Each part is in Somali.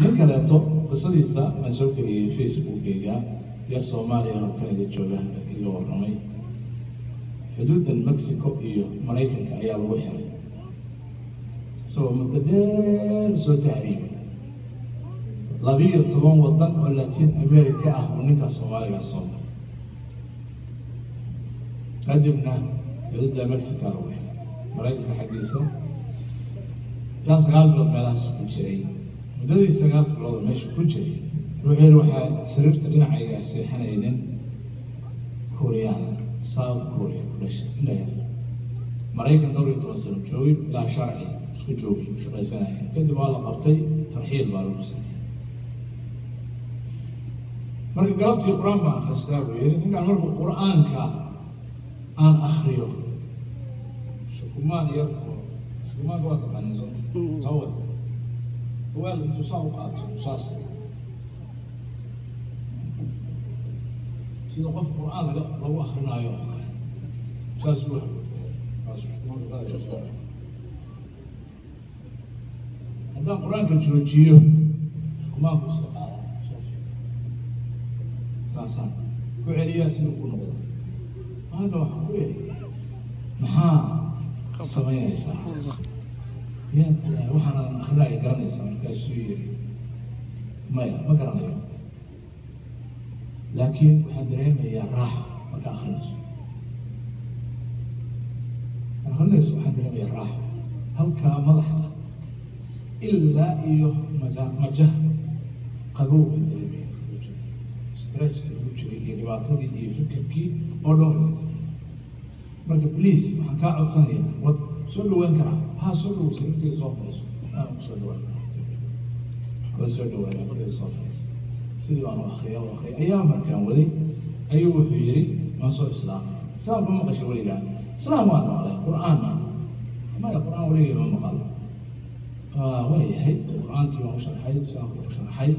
Nin kaleeto qisadiisa waan soo geliyey Facebookgayga. Yar Soomaaliya oo Canada jooga iga warramay. Xuduuddan Mexico iyo Maraykanka ayaa lagu xiray isagoo muddo dheer soo tahriibay. 12 waddan oo Latin America ah uu ninkaas Soomaaligaa soo maray, kadibna xuduudda Mexico lagu xiray, Maraykanka xaggiisa ilaa 9 bilood meelahaas ku jiray. Muddadii 9 bilood oo meesha ku jiray, wuxuu yihi, waxaa sariirta dhinacayga seexanaya nin Korean, South Korea ku dhashay, indhaya. Maraykan dhowr iyo toban sano joogay, ilaa sharci isku joogay, shaqaysanaya. Kadib waa la qabtay, tarxiil baa lagu sameeyey. Marka galabtii qur-aan baan akhristaa, buu yihi. Ninkaan markuu qur-aanka aan akriyo, shukumaan yar oo shukumaanka waa taqaanaa, soo tawad weel intuu saa u qaato, saas sida qof qur-aan lagu akrinaayo oo kale, saas u hagoogtaa. Saas shukumaanka saas. Haddaan qur-aanka joojiyo, shukumaanku iska qaada, soo fiir, saasaan ku celiyaa siduu ku noqda. Maanta waxaan ku eri, maxaa samaynaysaa? Yaad waxaan akrinaya garanaysaa? Markaasuu yiri, maya, ma garanayo, laakiin waxaan dareemayaa raaxo. Marka akrinayso akrinayso, waxaan dareemayaa raaxo halkaa madaxa ah ilaa iyo maja majaha, qabow baan dareemaya, stresskii ugu jiray iyo dhibaatadii iyo fikirkii oo dhan way dareemaya. Marka please, waxaan kaa codsanaya, waad soo dhawaan karaa? Ha, soo dhawow, sariirtayda soo fadhiiso. Waan ku soo dhawaan karaa? Waan soo dhawaanay, agtayda soo fadhiista. Sidii baan u akriya, u akriya ayaa markaan waday ayuu wuxuu yidhi, waan soo islaamay. Islaamka ma maqashay weligaa? Islaam waan maqlay. Qur-aanna maya, qur-aan weligay ma maqal. Waa yahay, qur-aankii baan u sharxay, islaamkii u sharxay.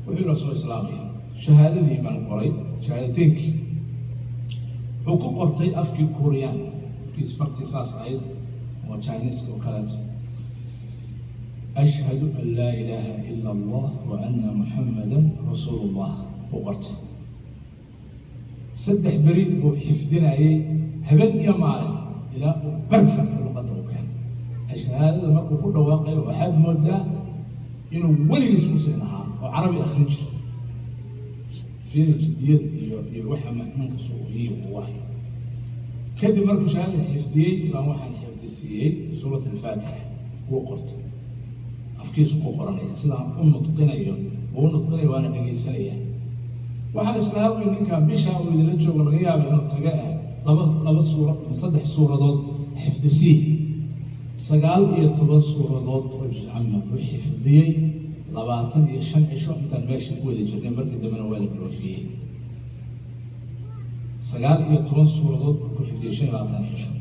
Wuxuu yidhi, soo islaamaya. Shahaadadii baan qoray, shahaadateenkii wuxuu ku qortay afkii Korean, afkiis fartii saas ahayd oo Chineska oo kaleeto: "Ashhadu an laa ilaaha ila Allah wa anna Muxammadan rasuulu Allah" buu qortay. 3 beri buu xifdinayay, habeen iyo maalin, ilaa uu perfect luqadda u keenay. Shahaadada markuu ku dhawaaqayo, waxaad moodaa inuu weligiis Muslim ahaa oo Carabi akrin jiray. Fiiri jiddiyada iyo waxa macnanka suuqiyi uu wahayo. Kadib markuu shahaadada xifdiyey baan waxaan xifdisiiyey suurat Alfaatixa. Wuu qortay, afkiisu ku qoranaya, sidaan u nudqinayo wuu u nudqinaya, waana dhegaysanaya. Waxaan islahaa ui, ninkan bishaa uu idila joogo laga yaaba inuu taga ah laba suurad ama saddex suuradood xifdisii. 19 suuradood oo juzcama buu xifdiyey 25 cisho intaan meesha ku wada jirnay. Markii dambena waa la dhoofiyey. 19 suuradood buu ku xifdiyey 25 cisho.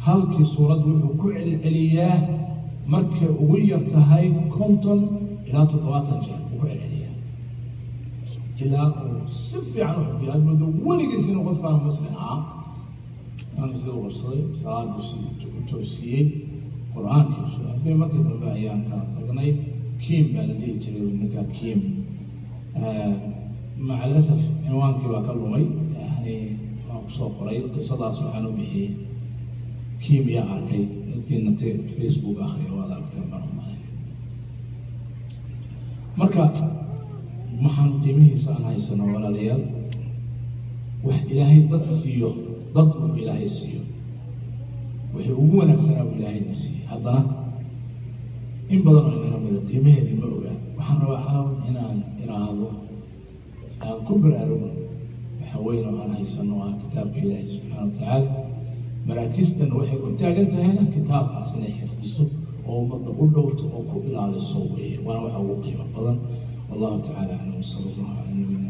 Halkii suurad wuxuu ku celceliyaa markay ugu yar tahay 50 ilaa 70 jeer buu ku celceliyaa ilaa uu si fiican u xifdiyo. Aad moodo weligiis inuu qofkaan Muslim ahaa. Aan sida u qabsaday, salaadu si u toosiyey, qur-aankii usoo xifdiyey. Markii dambe ayaan kala tagnay. Kim baa la dhihi jiray ninka, Kim. Maca alasaf cinwaankii baa ka lumay. Yani waan kusoo qoray qisadaas, waxaan u bixiyey "Kim yaa arkay". Dadkiina te Facebook akriya waad aragteen baan umalay. Marka waxaan qiimihiisa aan haysano, walaalayaal, wax Ilaahay dad siiyo, dad uu Ilaahay siiyo, wixii ugu wanaagsanaa uu Ilaahayna siiyey, haddana in badan oo inaga mida qiimaheedii ma ogaa. Waxaan rabaa caawa inaan iraahdo, aan ku baraarugno waxa weyn oo aan haysano, ah kitaabka Ilaahay subxaana wa tacaala. Maraakiistan waxay u taagan tahayna kitaabkaas inay xifdiso oo ummadda u dhowrto oo ku ilaaliso weeye, waana waxa ugu qiimo badan. Wallahu tacala aclam, sala allahu cala nabiyina.